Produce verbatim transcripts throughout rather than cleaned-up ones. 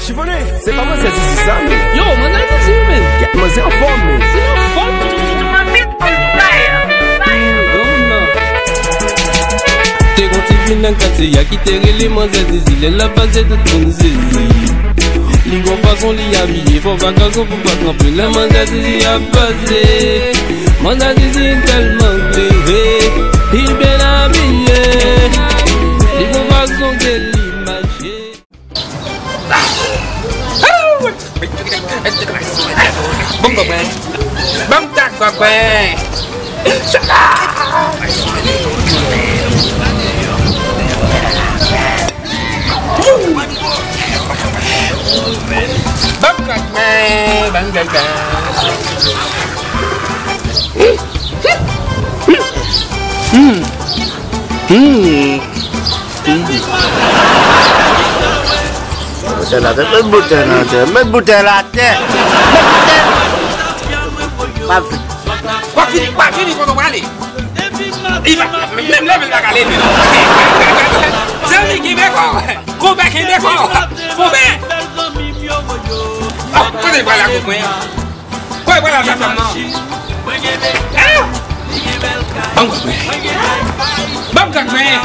Chifone, se pa manzè Zizi sa, men. Yo, manzè Zizi, men. Kèt manzè anfòm, men. Zizi anfòm. Granmoun nan. Te gon ti fi nan katye a ki te rele manzè Zizi. Lè l ap pase tout moun sezi. Li gon fason li abiye, fò pa gason pou pa kanpe. Lè manzè Zizi ap pase. Manzè Zizi tèlman klere, li byen abiye. Li gon fason ke li mache. Ban m gògwen. Ban m tak gògwen. Ban m gògwen, ban m gògwen. Hmm. Hmm. Boutèy la atè, met boutèy la atè, met boutèy la atè. Met boutèy. Pa vin. Pa vini, pa vini kote w prale. Li pa, menm leve l pa ka leve non. Zanmi, kenbe kò w. Konpè, kenbe kò w. Konpè. Ah, kote w prale ak mwen? Kò e pral al sa fanm nan. Ah! Ban m gògwen. Ban m gògwen.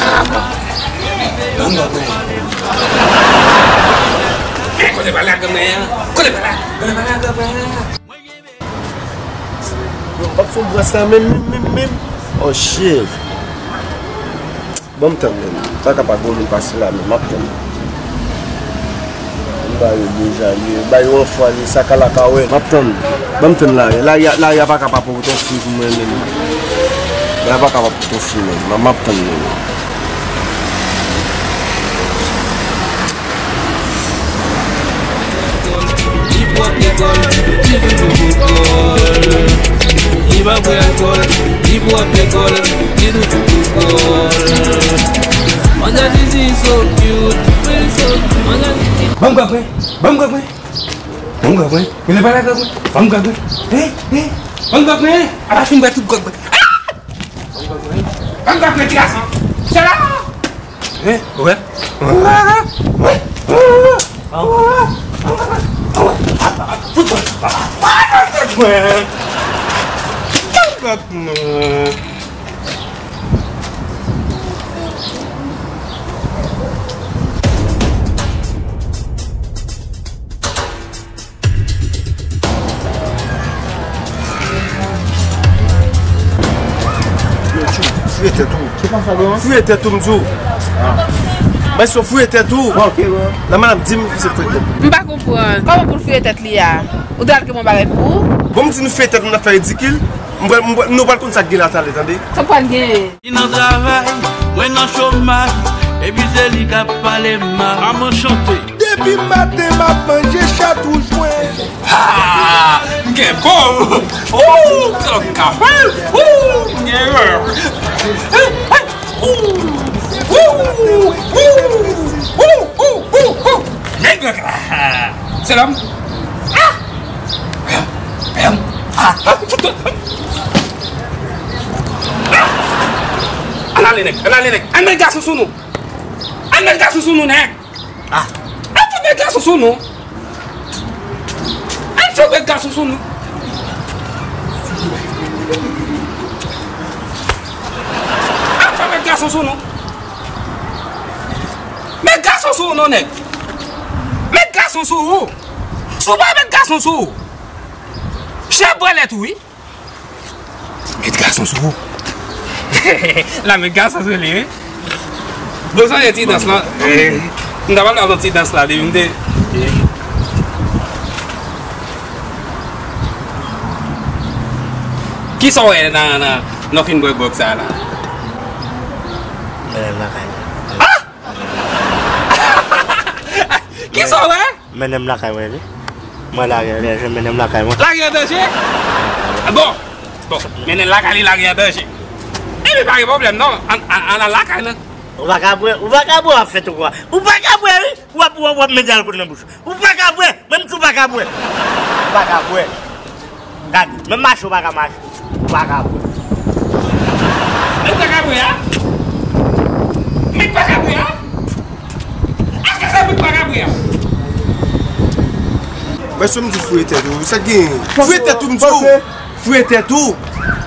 Ah, bon. Ban m gògwen. Eh, kote pral la granmè an? Kote pral la? Kote pral la granmè an? Yo, m p ap fè yon bras la menm, menm, menm, menm. Oh, shit. Ban m tann menm. Pa ka pa gwo moun pase la menm. M ap tann. M ba yo deja, li ba yo anfwa, li sakalaka, wè. M ap tann. Ban m tann lari. Lari a, lari a pa ka pa pote yon fi pou mwen menm. Lari a pa ka pa pote yon fi menm. M ap, m ap tann menm. Li pwòp lekòl, li toujou pou kòl. Li pa bwè alkòl, li pwòp lekòl, li toujou pou kòl. Manzè Zizi so cute, so cute. Manzè Zizi. Ban m gògwen, ban m gògwen. Ban m gògwen. Ou lè pale gògwen. Ban m gògwen. Hein, hein. Ban m gògwen. Apa fin bwè tout gògwen. Ah! Ban m gògwen. Ban m gògwen, ti gason. Sèla. Hein? Wè. Yo, tchou, fouye tèt ou. Ki konsa, bro? Fouye tèt ou, m di w. Mesye, fouye tèt ou. Bon, ok, bro. Lè madanm di m se fouye tèt. M pa konprann. Kòman pou l fouye tèt li a? Ou te al gen yon bagay pou ou? Bon, m di nou fouye tèt nou, n ap fè ridikil. M pral, m pral, nou pral konn sa k gen la talè, tande? Sa k pral gen? Li nan travay, mwen nan chomaj, epi se li k ap pale mal. Manman chante. Depi maten m ap manje chat wouj mwen. Ha! M gen po! Ooh! Se lòt ka fè! Ooh! M gen erè! Ooh! Ooh! Nèg la! Se lòm! Ah! Ah! Ah! Ah! Ann ale, nèg! Ann ale, nèg! Ann met gason sou nou! Ann met gason sou nou, nèg! Ah! Ann fè met gason sou nou! Ann fè met gason sou nou! Ann fè met gason sou nou! Met gason sou ou non, nèg! Met gason sou ou! Si w pa met gason sou ou, chè bwè lèt ou, wi! Met gason sou ou. La, met gason sou li, wi. Bon, sa yon ti dans la. Eh, m ta pral nan ti dans la, depi m te. Kisa w wè nan, nan, nan fin bwè gwòg sa la? Mennen m lakay mwen. Ah! Kisa w wè? Mennen m lakay mwen, wi. Mwen lage an danje, mennen m lakay mwen. Lage an danje? Bon, bon, mennen l lakay li, lage an danje. Epi pa gen pwoblèm non, ann, ann, ann al lakay nan. Ou pa ka bwè, ou pa ka bwè, w ap fè tou kwa. Ou pa ka bwè, wi. W ap, w ap, w ap mete alkòl nan bouch ou. Ou pa ka bwè, menm si w pa ka bwè. Ou pa ka bwè. Gade, menm mache w pa ka mache. W pa ka bwè. Nèg pa ka bwè a? Nèg pa ka bwè a? Èske se pou Ou pa ka bwè. Mwen sou m di fouye tèt ou. Sa k gen? Fouye tèt ou m di w. Fouye tèt ou.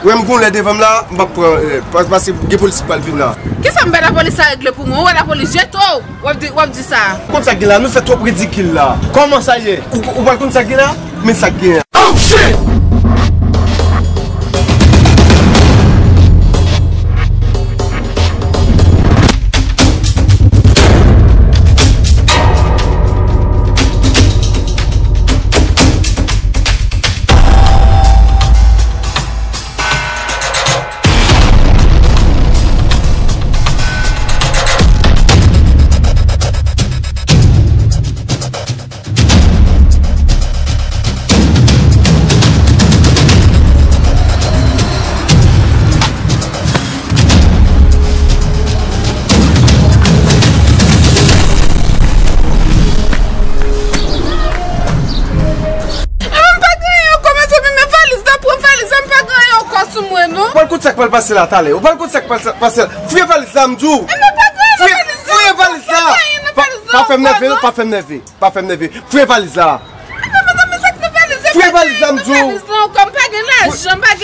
Wè m gon lè devan m la, m p ap pran, eh, pa-, pase gen polis ki pral vin la. Kisa m bay lapolis sa regle pou mwen? Ou wè lapolis jete w, w ap di, w ap di sa. Konn sa k gen la, nou fè twòp ridikil la. Kòman sa ye? Ou, ou pral konn sa k gen la? Men sa k gen. Oh shit! Mwen pa gen anyen ankò, mezanmi, men valiz la, pran valiz la, m pa gen anyen ankò sou mwen, non. Ou pral konn sa k pral pase la talè. Ou pral konn sa k pral pase la. Fouye valiz la, m di w. Mwen pa gen anyen nan valiz la. Fouye valiz la. Pa fè m nève, pa fè m nève. Pa fè m nève. Fouye valiz la. Fouye valiz la, m di w.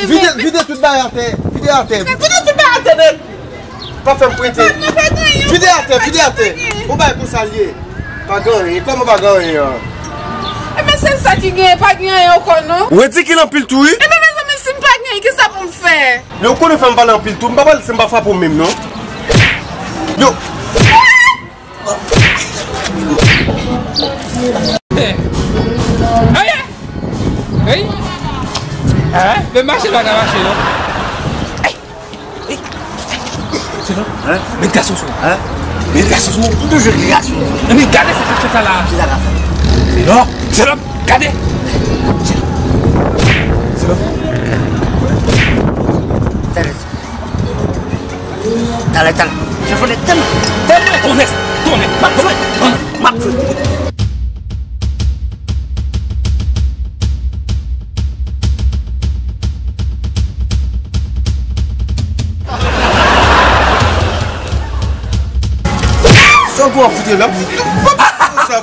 Vide, vide tout bagay atè. Vide atè. Vide tout bagay atè nèt. Pa fè m prete. Vide atè, vide atè. Ou bay konsa l ye. Pa gen anyen. Kòman pa gen anyen an? Ebyen, se sa ki gen, pa gen anyen ankò, non. Ou ridikil anpil tou, wi. Ebyen, mezanmi, si m pa gen anyen, kisa pou m fè? Lè ou konnen fè m pale anpil tou, m pa pale si m pa frape w menm, non. Yo. Hey! Hey! Hein? Men mache pa ka mache, non. Hey! Hey! Se non? Hein? Met gason sou. Hein? Met gason sou. Ou toujou gason. Men gade sa k ap fè sa la. Ki sa k ap fè? Se non? Se non? Gade! Se non? Tande sa. Talè, talè. Chèfone, talè. Talè. Tonnè, tonnè. M ap jwe. M ap jwe. Sa w ap fout la? Sa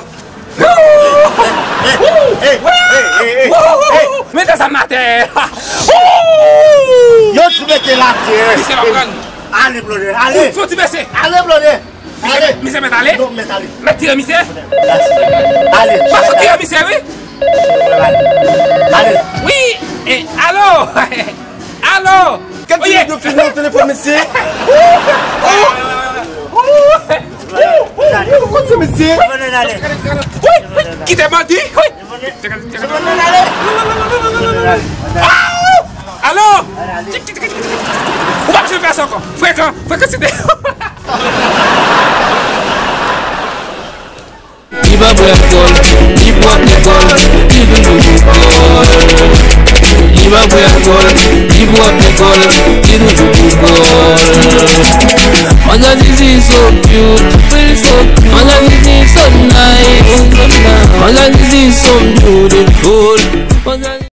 Hey, hey, hey, hey, hey, hey, hey. Mete zam atè. Yo sou mete l atè. Misye pa pran. Ale, blode, ale. Fò ti bese. Ale, blode. Ale. Misye met ale. Non, met ale. Met tire misye. Ale. Pa fò tire misye, wi. Ale. Wi. E, alo. Alo. Gad ti nèg yo filme nan telefòn, mesye. Kote mesye? Wi, wi, kite bandi. Wi. Alo. Ou pa bezwen fè sa ankò. Frekan, frekan, se te. Li pa bwè alkòl, li pwòp lekòl, li toujou pou kòl. Li pa bwè alkòl, li pwòp lekòl, li toujou pou kòl. All I see is so beautiful, so beautiful. All I see is so nice, so nice. All I see is so beautiful. All I